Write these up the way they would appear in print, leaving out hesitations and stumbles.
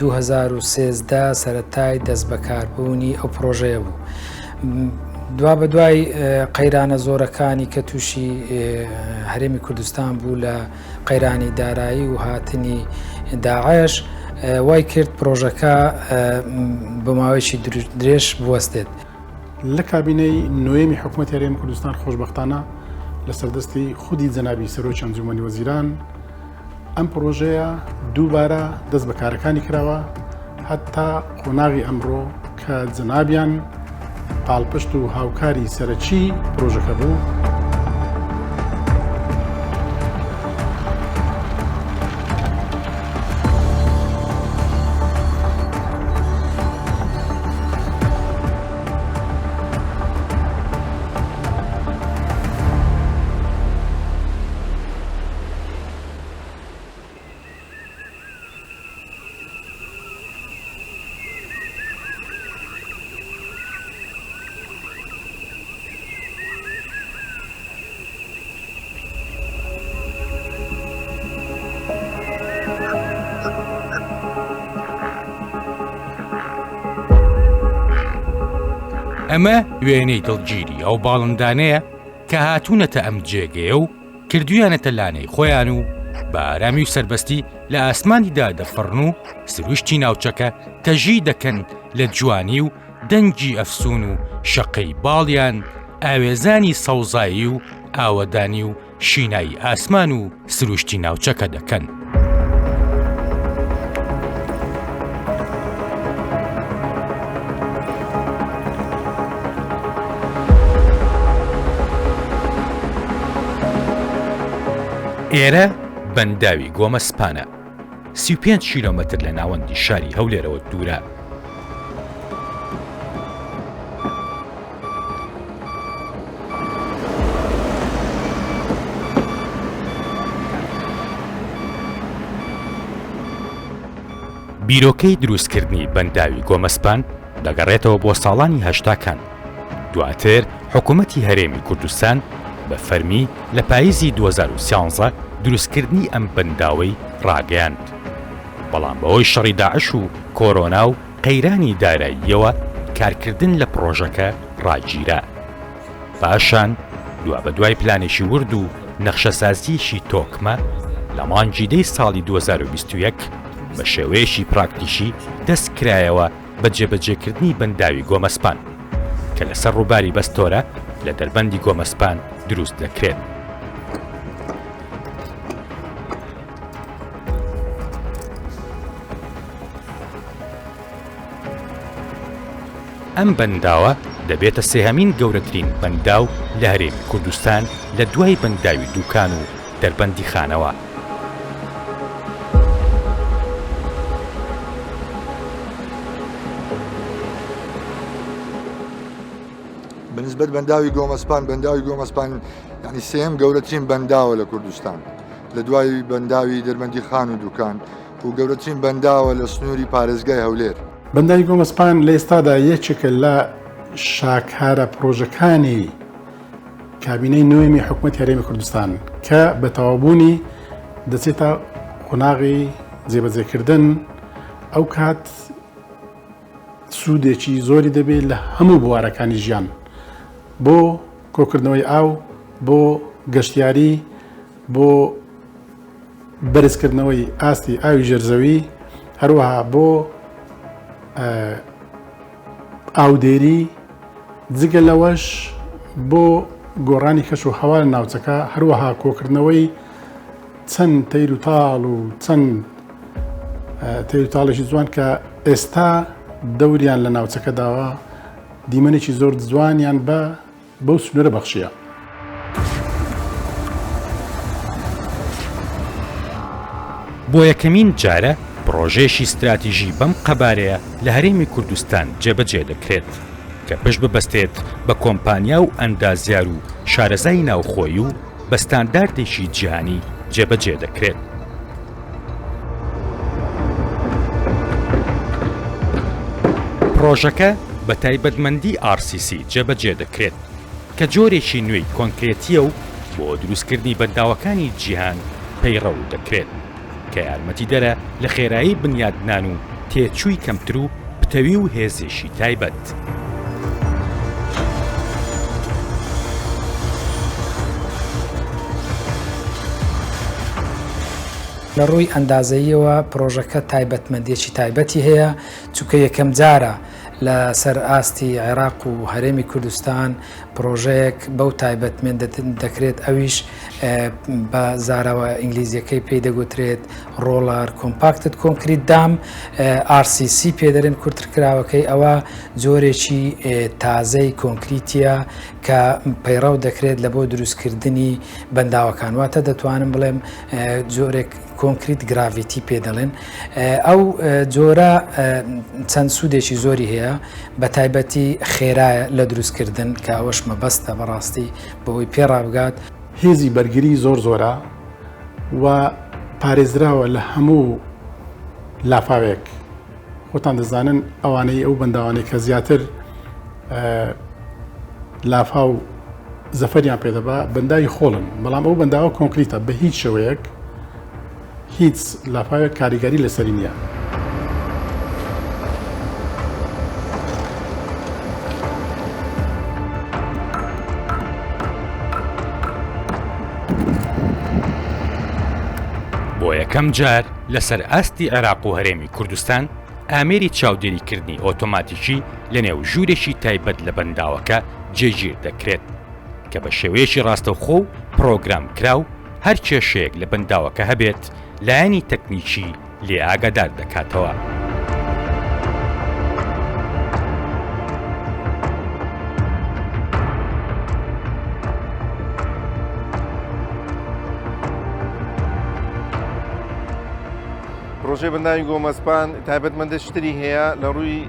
2013 سەرەتای دەستبەکاربوونی ئەو پرۆژەیە بوو. دوا بە دوای قەیرانە زۆرەکانی کە تووشی هەرێمی کوردستان بوو لە قەیرانی دارایی و هاتنی داعش وای کرد پرۆژەکە بۆ ماوەیەکی درێژ بوەستێت. لە کابینەی نۆیەمی حکوومەتی هەرێمی کوردستان خۆشبەختانە لەسەر دەستی خودی جەنابی سەرۆکی ئەنجوومەنی وەزیران ئەم پڕۆژەیە دووبارە دەست بە کارەکانی کراوە هەتا قۆناغی ئەمڕۆ کە جەنابیان پاڵپشت و هاوکاری سەرەکی پرۆژەکە بوو. ئەمە وێنەی دڵگیری ئەو باڵندانەیە کە هاتوونەتە ئەم جێگەیە و کردویانەتە لانەی خۆیان و بە ئارامی و سەربەستی لە ئاسمانیدا دەفڕن و سروشتی ناوچەکە تەژی دەکەن لە جوانی و دەنگی ئەفسون و شەقەی باڵیان ئاوێزانی سەوزایی و ئاوەدانی و شینایی ئاسمان و سروشتی ناوچەکە دەکەن. ئێرە بەنداوی گۆمەسپانە، 35 کیلۆمەتر لە ناوەندی شاری هەولێرەوە دوورە. بیرۆکەی دروستکردنی بەنداوی گۆمەسپان دەگەڕێتەوە بۆ ساڵانی هەشتاکان، دواتر حکومەتی هەرێمی کوردستان بە فەرمی لە پاییزی 2013 دروستکردنی ئەم بەنداوەی ڕاگەیاند، بەڵام بەهۆی شەڕی داعش و کۆرۆنا و قەیرانی داراییەوە کارکردن لە پڕۆژەکە ڕاگیرا. پاشان دوابەدوای پلانێکی ورد و نەخشەسازییەکی تۆکمە، لە مانگی دەی ساڵی 2021 بە شێوەیەکی پراکتیکی دەست کرایەوە بە جێبەجێکردنی بەنداوی گۆمەسپان، کە لەسەر ڕووباری بەستۆرە لە دەربەندی گۆمەسپان دروست دەکرێت. ئەم بەنداوە دەبێتە سێهەمین گەورەترین بەنداو لە هەرێمی کوردستان لە دوای بەنداوی دوکان و دەربەندیخانەوە. بەنسبەت بەنداوی گۆمەسپان بەنداوی گۆمەسپان یعنی سێم گەورەترین بەنداوە لە کوردستان لە دوای بەنداوی دەربەندی خان و دوکان و گەورەترین بەنداوە لە سنووری پارێزگای هەولێر. بەنداوی گۆمەسپان لە ئێستادا یەکێکە لە شاکارە پڕۆژەکانی کابینەی نوێمی حکومەتی هەرێمی کوردستان کە بە تەواوبوونی دەچێتە قۆناغی جێبەجێکردن ئەو کات سوودێکی زۆری دەبێت لە هەموو بوارەکانی ژیان بۆ کۆکردنەوەی ئاو بۆ گەشتیاری بۆ بەرزکردنەوەی ئاستی ئاوی ژێرزەوی هەروەها بۆ ئاودێری جگە لەوەش بۆ گۆڕانی کەش و هەوا لە ناوچەکە هەروەها کۆکردنەوەی چەند تەیر و تاڵ و چەند تەیر و تاڵێکی جوان کە ئێستا دەوریان لە ناوچەکە داوە دیمەنێکی زۆر جوانیان بە بەو سنوورە بەخشیە. بۆ یەکەمین جارە پڕۆژەیەکی ستراتیژی بەم قەبارەیە لە هەرێمی کوردستان جێبەجێ دەکرێت، کە پشت ببەستێت بە کۆمپانیا و ئەندازیار و شارەزای ناوخۆیی و بە ستانداردێکی جیهانی جێبەجێ دەکرێت. پڕۆژەکە بە تایبەتمەندی RCC جێبەجێ دەکرێت، کە جۆرێکی نوێی کۆنکرێتییە و بۆ دروستکردنی بەنداوەکانی جیهان پەیڕەو دەکرێت، کە یارمەتیدەرە لە خێرایی بنیادنان و تێچووی کەمتر و پتەوی و هێزێکی تایبەت. لە ڕووی ئەندازەییەوە پرۆژەکە تایبەتمەندیەکی تایبەتی هەیە، چونکە یەکەمجارە لە سەر ئاستی عێراق و هەرێمی کوردستان پرۆژەیەک بەو تایبەتمەند دەکرێت ئەویش بە زاراوە ئینگلیزیەکەی پێی دەگوترێت roller compacted concrete dam RCC پێ دەرێن کورتکراوەکەی ئەوە جۆرێکی تازەی کۆنکریتیە کە پەیڕەو دەکرێت لە بۆ دروستکردنی بەنداوەکان واتە دەتوانم بڵێم جۆرێک کۆنکریت gravity پێ دەڵێن ئەو جۆرە چەند سوودێکی زۆری هەیە بە تایبەتی خێرایە لە دروستکردن کە ئەوەش مەبەستە بەڕاستی بەوەی پێ ڕابگات. هێزی بەرگری زۆر زۆرە و پارێزراوە لە هەموو لافاوێک خۆتان دەزانن ئەوانەی ئەو بەنداوانەی کە زیاتر لافاو زەفەریان پێدەبا بەنداوی خۆڵن بەڵام ئەو بەنداوە کۆنکریتە بە هیچ شێوەیەک هیچ لافاوێک کاریگەری لەسەری نییە. بۆ یەکەم جار لەسەر ئاستی عێراق و هەرێمی کوردستان ئامێری چاودێریکردنی ئۆتۆماتیکی لەنێو ژوورێکی تایبەت لە بەنداوەکە جێگیر دەکرێت کە بە شێوەیەکی ڕاستەوخۆ و پڕۆگرام کراو هەر کێشەیەک لە بەنداوەکە هەبێت لایەنی تەکنیکی لێ ئاگادار دەکاتەوە. پرۆژەی بەنداوی گۆمەسپان تایبەتمەندێکی تری هەیە لە ڕووی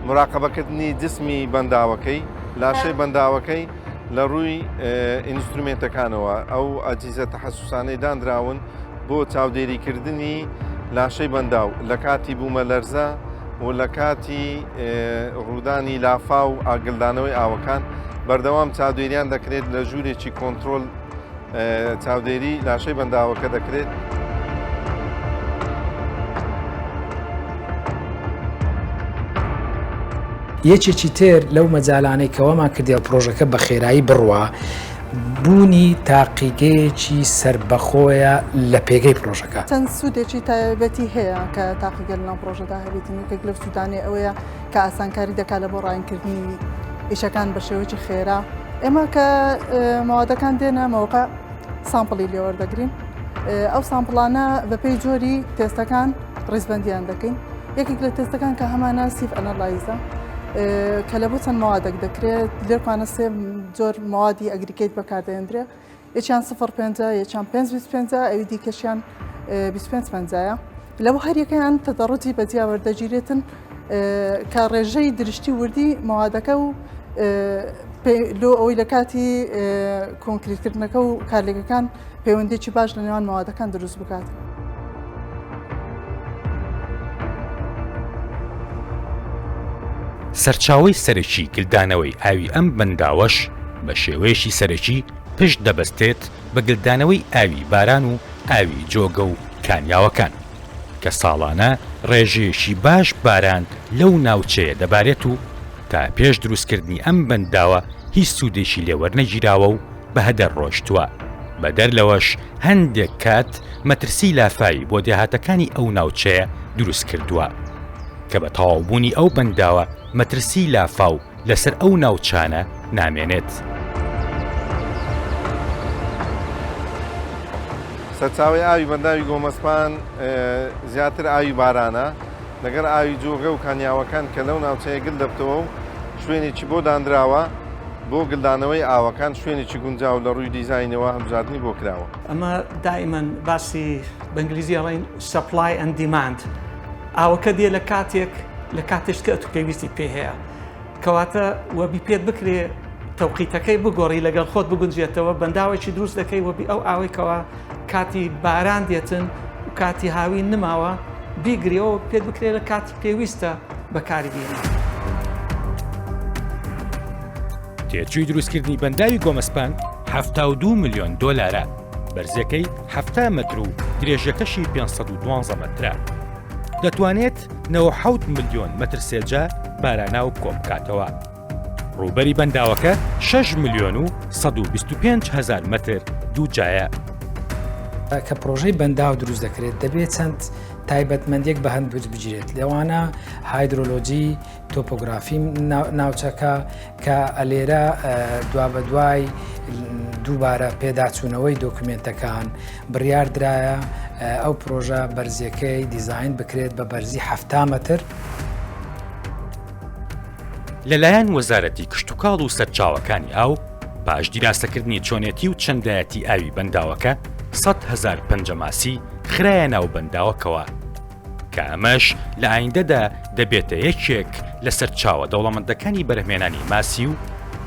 مراقبەکردنی جسمی بەنداوەکەی لاشەی بەنداوەکەی لە ڕووی instrument ەکانەوە ئەو ئەجیزە تەحسوسانەی دانراون بۆ چاودێریکردنی لاشەی بەنداو لە کاتی بوومەلەرزە و لە کاتی ڕوودانی لافا و ئاگلدانەوەی ئاوەکان بەردەوام چاودێریان دەکرێت لە ژوورێکی کۆنتترۆل چاودێری لاشەی بەنداوەکە دەکرێت. یەکێکی تر لەو مەجالانەی کە وامان کردیە پرۆژەکە بە خێرایی بڕوا بوونی تاقیگەیەکی سەربەخۆیە لە پێگەی پرۆژەکە. چەند سوودێکی تایبەتی هەیە کە تاقیگە لەناو پرۆژەدا هەبێتن، یەکێک لەو سوودانەی ئەوەیە کە ئاسانکاری دەکات لە بۆ ڕاینکردنی ئیشەکان بە شێوەیەکی خێرا. ئێمە کە مەوادەکان دێنە مەوقع sample ی لێوەردەگرین، ئەو sample انە بەپێی جۆری تێستەکان ڕیزبەندیان دەکەین. یەکێک لە تێستەکان کە هەمانە sieve analyze ە کە لە بۆ چەند مەوادێک دەکرێت، لێرکانە سێ جۆر مەوادی aggregate بەکاردەهێندرێ، یەکیان سفر پێنجە، یەکیان پێنج 25 ئەوی دیکەشیان 25 پەنجایە. لە بۆ هەریەکەیان تەدەڕوجی بە جیا وەردەگیرێتن کە ڕێژەی درشتی وردی مەوادەکە و لۆ ئەوەی لە کاتی کۆنکریتکردنەکە و کارلێکەکان پەیوەندیی باش لە نێوان مەوادەکان دروست بکات. سەرچاوەی سەرەکی گلدانەوەی ئاوی ئەم بەنداوەش بە شێوەیەکی سەرەکی پشت دەبەستێت بە گلدانەوەی ئاوی باران و ئاوی جۆگە و کانیاوەکان کە ساڵانە ڕێژەیەکی باش باران لەو ناوچەیە دەبارێت و تا پێش دروستکردنی ئەم بەنداوە هیچ سوودێکی لێ وەرنەگیراوە و بە هەدەر ڕۆیشتووە، بەدەر لەوەش هەندێک کات مەترسی لافاوی بۆ دێهاتەکانی ئەو ناوچەیە دروستکردووە، کە بە تەواوبوونی ئەو بەنداوە مەترسی لافاو لەسەر ئەو ناوچانە نامێنێت. سەرچاوەی ئاوی بەنداوی گۆمەسپان زیاتر ئاوی بارانە، لەگەڵ ئاوی جۆگە و کانیاوەکان کە لەو ناوچەیە گل دەبتەوە و شوێنێکی بۆ دانراوە بۆ گلدانەوەی ئاوەکان شوێنێکی گونجاو لە ڕووی دیزاینەوە هەڵبژاردنی بۆ کراوە. ئەمە دائیمەن باسی بە ئینگلیزی ئەڵێن supply and demand ئاوەکە دێ لە کاتێک لە کاتێک کە ئەتو پێویستی پێ هەیە کەواتە وەبی پێت بکرێ تەوقیتەکەی بگۆڕی لەگەڵ خۆت بگونجێتەوە بەنداوێکی دروست دەکەی وەبی ئەو ئاوەی کەوا کاتی باران دێتن و کاتی هاوین نماوە بیگریەوە پێت بکرێت لە کاتی پێویستە بەکاری بینی. تێچووی دروستکردنی بەنداوی گۆمەسپان 72 ملیۆن دۆلارە، بەرزیەکەی 70 مەتر و درێژیەکەشی 512 مەترە. دەتوانێت 97 ملیۆن مەتر سێجا باراناو کۆبکاتەوە. ڕووبەری بەنداوەکە 6 ملیۆن و 125 هەزار مەتر دووجایە. کە پرۆژەی بەنداو دروست دەکرێت دەبێت چەند تایبەتمەندێک بە هەند بگیرێت لەوانە هایدرۆلۆجی، تۆپۆگرافی ناوچەکە کە ئەلێرە دوابەدوای دووبارە پێداچوونەوەی دۆکمنتەکان بڕیار درایە ئەو پرۆژە بەرزیەکەی دیزین بکرێت بە بەرزی ه مەتر. لەلایەن وەزارەتی کشتوکاڵ و سەرچاوەکانی ئاو پاش دیراسەکردنی چۆنێتی و چەندایەتی ئاوی بەنداوەکە 100 هەزار پەنجەماسی خرایە ناو بەنداوەکەوە. کە ئەمەش لە ئایندەدا دەبێتە یەکێک لە سەرچاوە دەوڵەمەندەکانی بەرهەمهێنانی ماسی و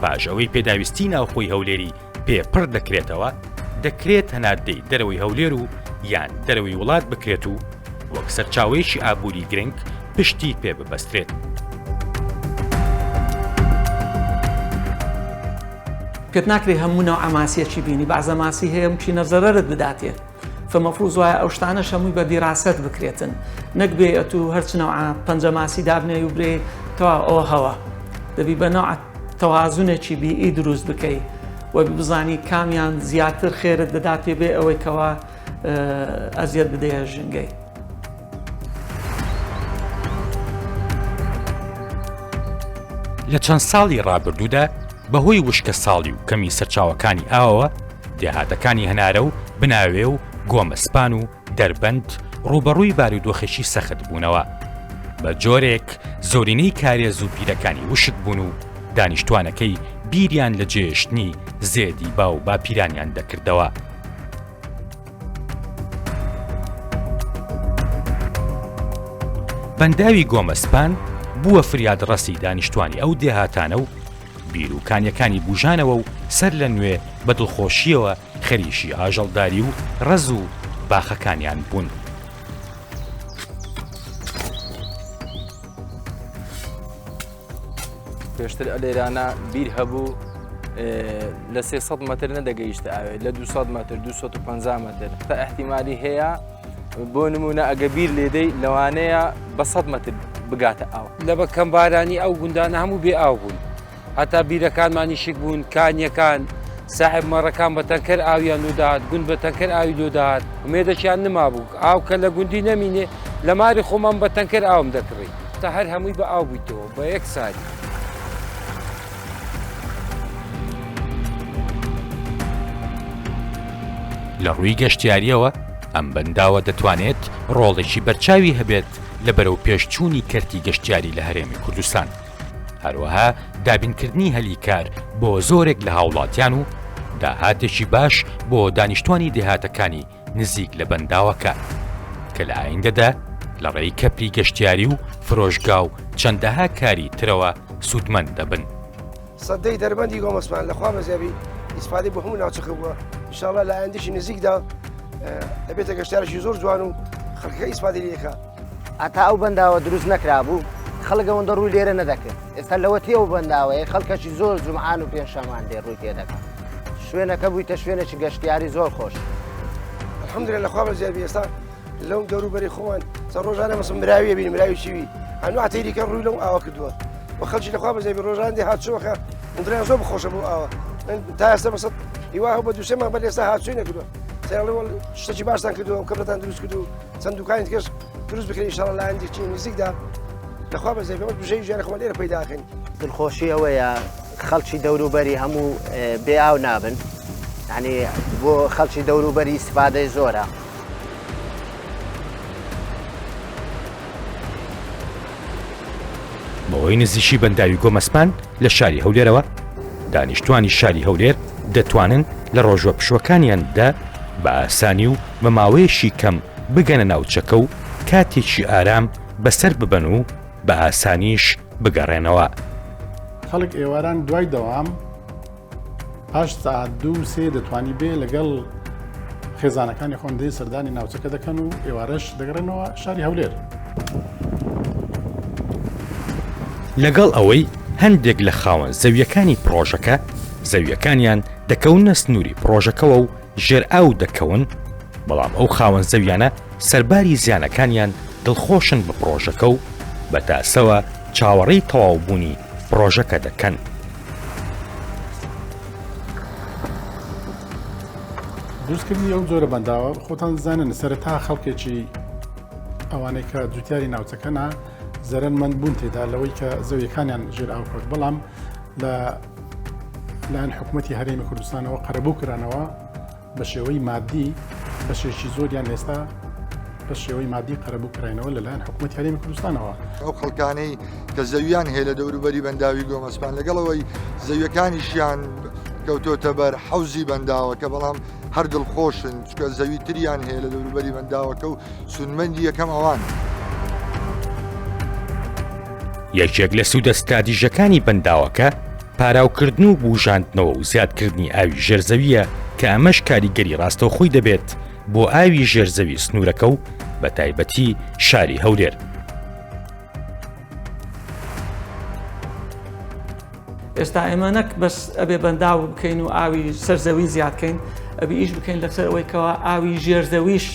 پاش ئەوەی پێداویستی ناوخۆی هەولێری پێ پڕ دەکرێتەوە، دەکرێت هەناردەی دەرەوەی هەولێر و یان دەرەوەی وڵات بکرێت و وەک سەرچاوەیەکی ئابووری گرنگ پشتی پێ ببەسترێت. پێت ناکرێ هەموو نەوعە ماسیەکی بینی بەعزە ماسی هەیە ممکنە زەرەرت بداتێ. فمەفروز وایە ئەو شتانەش هەمووی بە دیراسەت بکرێتن نەک بێ ئەتوو هەرچ نەوعە پەنجە ماسی دابنێی و برێ تەواو ئەوە هەوە دەبی بە نەوعە تەوازنێکی بیئی دروست بکەی و بزانی کامیان زیاتر خێرت دەداتێ بێ ئەوەی کەوا ئەزیەت بدەیە ژینگەی. لە چەند ساڵی ڕابردوودا بەهۆی وشکە ساڵی و کەمی سەرچاوەکانی ئاوەوە دێهاتەکانی هەنارە و بناوێ و گۆمەسپان و دەربەند ڕووبەڕووی بارودۆخێکی سەخت بوونەوە، بە جۆرێک زۆرینەی کارێز و بیرەکانی وشک بوون و دانیشتوانەکەی بیریان لە جێهێشتنی زێدی باو باپیرانیان دەکردەوە. بەنداوی گۆمەسپان بووە فریادڕەسی دانیشتوانی ئەو دێهاتانە و بیر و کانیەکانی بوژانەوە و سەر لە نوێ بە دڵخۆشییەوە خەریکی ئاژەڵداری و ڕەز و باخەکانیان بوون. پێشتر ئەلێرانە بیر هەبوو لە 300 مەتر نەدەگەیشتە ئاوێ لە 200 مەتر 250 مەتر تا احتیممالی هەیە بۆ نمونە ئەگە بیر لێدەی لەوانەیە بە 100 مەتر بگاتە ئاو. لە بە کەمبارانی ئەو گوندانە هەموو بێ ئاو بوون هەتا بیرەکانمانی شک بوون کانیەکان ساحب مەڕەکان بە تەنکەر ئاویان لۆ دەهات گوند بە تەنکەر ئاوی لۆ دەهات ئومێدەکیان نمابوو ئاو کە لە گوندی نەمینێ لە ماری خۆمان بە تەنکەر ئاوم دەکڕی تا هەر هەمووی بە ئاو بوویتەوە بە یەک ساری. لە ڕووی گەشتیارییەوە ئەم بەنداوە دەتوانێت ڕۆڵێکی بەرچاوی هەبێت لە بەرەوپێشچوونی کەرتی گەشتیاری لە هەرێمی کوردستان، هەروەها دابینکردنی هەلی کار بۆ زۆرێک لە هاوڵاتیان و داهاتێکی باش بۆ دانیشتوانی دێهاتەکانی نزیک لە بەنداوەکە، کە لە ئایندەدا لە ڕێی کەپری گەشتیاری و فرۆشگا و چەندەها کاری ترەوە سوودمەند دەبن. سەدەی دەربەندی گۆمەسپان لە خوا بەزیابی ئیسفادەی بۆ هەموو ناوچەکە بووە ئینشاءاللە لە ئایندەشی نزیکدا دەبێتە گەشتارێکی زۆر جوان و خەڵکەکە ئیسفادەی لێ دەکات. هەتا ئەو بەنداوە دروست نەکرابوو خەڵک ئەوەندە ڕووی لێرە نەدەکرد ئێستا لەوەتی ئەو بەنداوەیە خەڵکەکی زۆر جومعان و پێنجشەمان دێ ڕووی تێدەکات شوێنەکە بوویتە شوێنێکی گەشتیاری زۆر خۆش. الحمدلله لە خوا بەزیابی ئێستا لەو دەوروبەری خۆمان سە ڕۆژانە مەسم مراویە بین مراوی چیوی هەنوو تەیریکە ڕووی لەو ئاوە کردووە و خەڵکی لەخوا بەزیابی ڕۆژان دێ هاتچۆکە دڵیان زۆر بخۆشە بۆ ئاوە من تا ئێستا بەسەد هیوا هەبوو بە دووسێ مانگ بەر ئێستا هاتچۆی نەکردووە سەیاڵێ شتێکی باشتان کردووە و کەپرەتان دروست کردو چەند دوکانی دیکەش دروست بکرێن ئینشاڵڵا لە ئایندێکی نزیکدا لەخوا بەزیابی ئەمە بژێوی ژیانی خۆمان لێرە پەیدا ئەکەین. دڵخۆشی ئەوەیە خەڵکی دەوروبەری هەموو بێ ئاو نابن یعنی بۆ خەڵکی دەوروبەری ئیسفادەی زۆرە. بەهۆی نزیکی بەنداوی گۆمەسپان لە شاری هەولێرەوە، دانیشتوانی شاری هەولێر دەتوانن لە ڕۆژوە پشووەکانیاندا بە ئاسانی و بە ماوەیەکی کەم بگەنە ناوچەکە و کاتێکی ئارام بەسەر ببەن و بە ئاسانیش بگەڕێنەوە. خەڵک ئێواران دوای دەوام پاش سەعات دوو سێ دەتوانی بێ لەگەڵ خێزانەکانی خۆن دێن سەردانی ناوچەکە دەکەن و ئێوارەش دەگەڕێنەوە شاری هەولێر. لەگەڵ ئەوەی هەندێک لە خاوەن زەوییەکانی پڕۆژەکە زەوییەکانیان دەکەونە سنووری پڕۆژەکەوە و ژێرئاو دەکەون، بەڵام ئەو خاوەن زەویانە سەرباری زیانەکانیان دڵخۆشن بە پڕۆژەکە و بە تاسەوە چاوەڕێی تەواوبوونی پڕۆژەکە دەکەن. دروستکردنی ئەو جۆرە بەنداوە خۆتان زانن سەرەتا خەڵکێکی ئەوانەی کە جوتیاری ناوچەکەنا زەرەرمەند بوون تێدا لەوەی کە زەویەکانیان ژێر ئاو کەوت بەڵام لە لایەن حکوومەتی هەرێمی کوردستانەوە قەرەبوو کرانەوە بە شێوەی مادی بەشێکی زۆریان ئێستا بە شێوەی مادی قەرەبوو کراینەوە لەلایەن حکوومەتی هەرێمی کوردستانەوە. ئەو خەڵکانەی کە زەویان هەیە لە دەوروبەری بەنداوی گۆمەسپان لەگەڵەوەی زەویەکانیشیان کەوتۆتە بەر حەوزی بەنداوەکە بەڵام هەر دڵخۆشن چکە زەوی تریان هەیە لە دەوروبەری بەنداوەکە و سوودمەندی یەکەم ئەوان. یەکێک لە سوودە ستراتیژەکانی بەنداوەکە پاراوکردن و بوژاندنەوە و زیادکردنی ئاوی ژێر زەوییە کە ئەمەش کاریگەری ڕاستەوخۆی دەبێت بۆ ئاوی ژێر زەوی سنوورەکە و بەتایبەتی شاری هەولێر. ئێستا ئێمە نەک بەس ئەبێ بەنداو بکەین و ئاوی سەر زەوی زیاد کەین ئەبی ئیش بکەین لەسەر ئەوەی کەوا ئاوی ژێر زەویش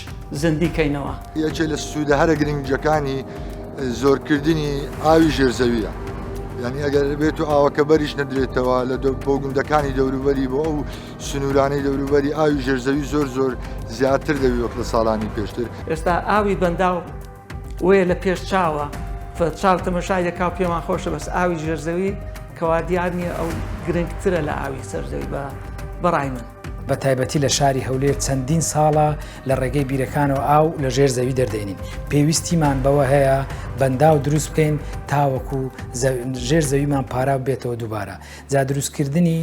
زیندی کەینەوە. یەکێ لە سوودە هەرە گرنگەکانی زۆرکردنی ئاوی ژێر زەویە یعنی ئەگەر بێت و ئاوەکە بەریش نەدرێتەوە لە بۆ گوندەکانی دەوروبەری بۆ ئەو سنوورانەی دەوروبەری ئاوی ژێرزەوی زۆر زۆر زیاتر دەوی وەک لە ساڵانی پێشتر. ئێستا ئاوی بەنداو وەیە لە پێش چاوە چاو تەمەشای دەکا و پێمان خۆشە بەس ئاوی ژێرزەوی کەوا دیار نییە ئەو گرنگترە لە ئاوی سەرزەوی بە بەڕای من. بە تایبەتی لە شاری هەولێر چەندین ساڵە لە ڕێگەی بیرەکانەوە ئاو لە ژێر زەوی دەردێنین پێویستیمان بەوە هەیە بەنداو دروست بکەین تاوەکو ژێر زەویمان پاراو بێتەوە دووبارە جا دروستکردنی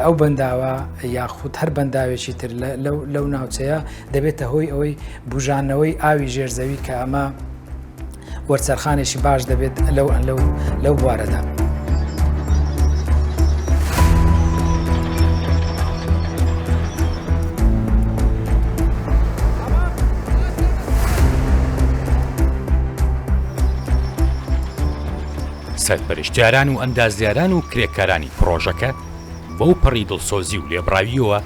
ئەو بەنداوە یاخود هەر بەنداوێکی تر لەو ناوچەیە دەبێتە هۆی ئەوەی بژانەوەی ئاوی ژێرزەوی کە ئەمە وەرچەرخانێکی باش دەبێت لەو لەو لەو بوارەدا. سەرپەرشتیاران و ئەندازیاران و کرێکارانی پڕۆژەکە بەو پەڕی دڵسۆزی و لێبڕاوییەوە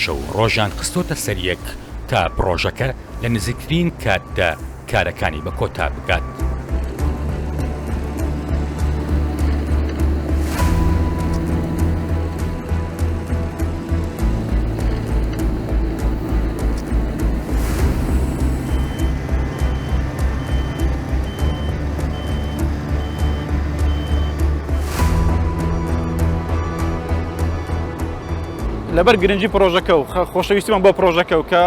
شەو و ڕۆژیان خستۆتە سەر یەک تا پڕۆژەکە لە نزیکترین کاتدا کارەکانی بە کۆتا بگات. لەبەر گرنگی پرۆژەکە و خۆشەویستیمان بۆ پرۆژەکە و کە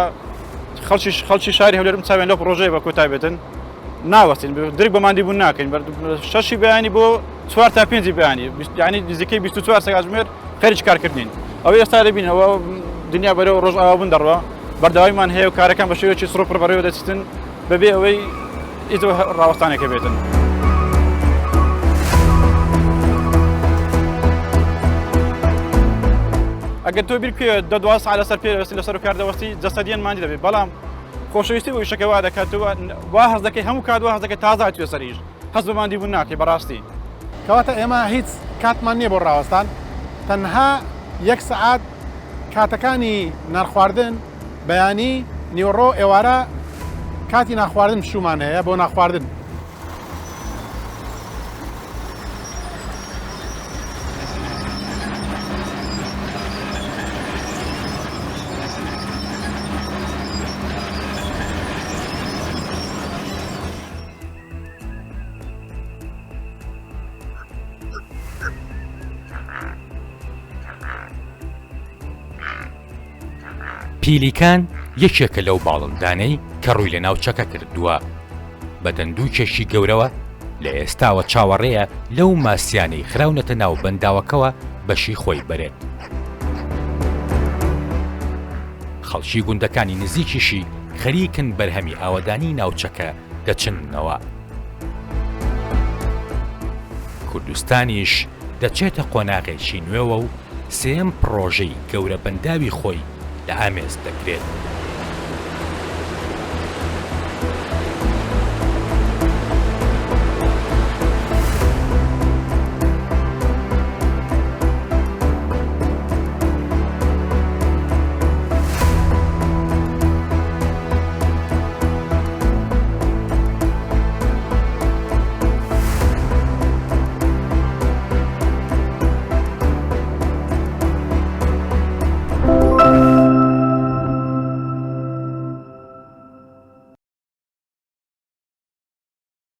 خەڵکی خەڵکی شاری هەولێرم چاویان لەو پرۆژەیە بە کۆتای بێتن ناوەستین درک بە ماندی بوون ناکەین شەشی بەیانی بۆ چوار تا پێنجی بەیانی یعنی نزیکەی 24 کاتژمێر خەریکی کارکردنین ئەوەی ئێستا دەبینەوە دنیا بەرەو ڕۆژئاوا بوون دەڕوا بەردەوامیمان هەیە و کارەکان بە شێوەیەکی سڕ و پڕ بەڕێوە دەچتن بەبێ ئەوەی هیچ ڕاوەستانێک بێتن. ئەگەر تۆ بیر بکەوێت دە دوا ساعت لەسەر پێ دەوەستی لەسەر کار دەوەستی جەسەدیان ماندی دەبێت بەڵام خۆشەویستی بۆ ئیشەکە وا دەکات وا هەست دەکەی هەموو کات وا هەست دەکەی تازە هاتووە سەر ئیش هەست بە ماندی بوون ناکەی بەڕاستی. کەواتە ئێمە هیچ کاتمان نییە بۆ ڕاوەستان تەنها یەک سەعات کاتەکانی نانخواردن بەیانی، نیوەڕۆ، ئێوارە کاتی نانخواردن پشوومان هەیە بۆ نانخواردن. پیلیکان یەکێکە لەو باڵندانەی کە ڕووی لە ناوچەکە کردووە بە دەندووکێکی گەورەوە لە ئێستاوە چاوەڕێیە لەو ماسیانەی خراونەتە ناو بەنداوەکەوە بەشی خۆی بەرێت. خەڵکی گوندەکانی نزیکیشی خەریکن بەرهەمی ئاوەدانی ناوچەکە دەچننەوە. کوردستانیش دەچێتە قۆناغێکی نوێوە و سێیەم پڕۆژەی گەورە بەنداوی خۆی لە ئامێز دەگرێت.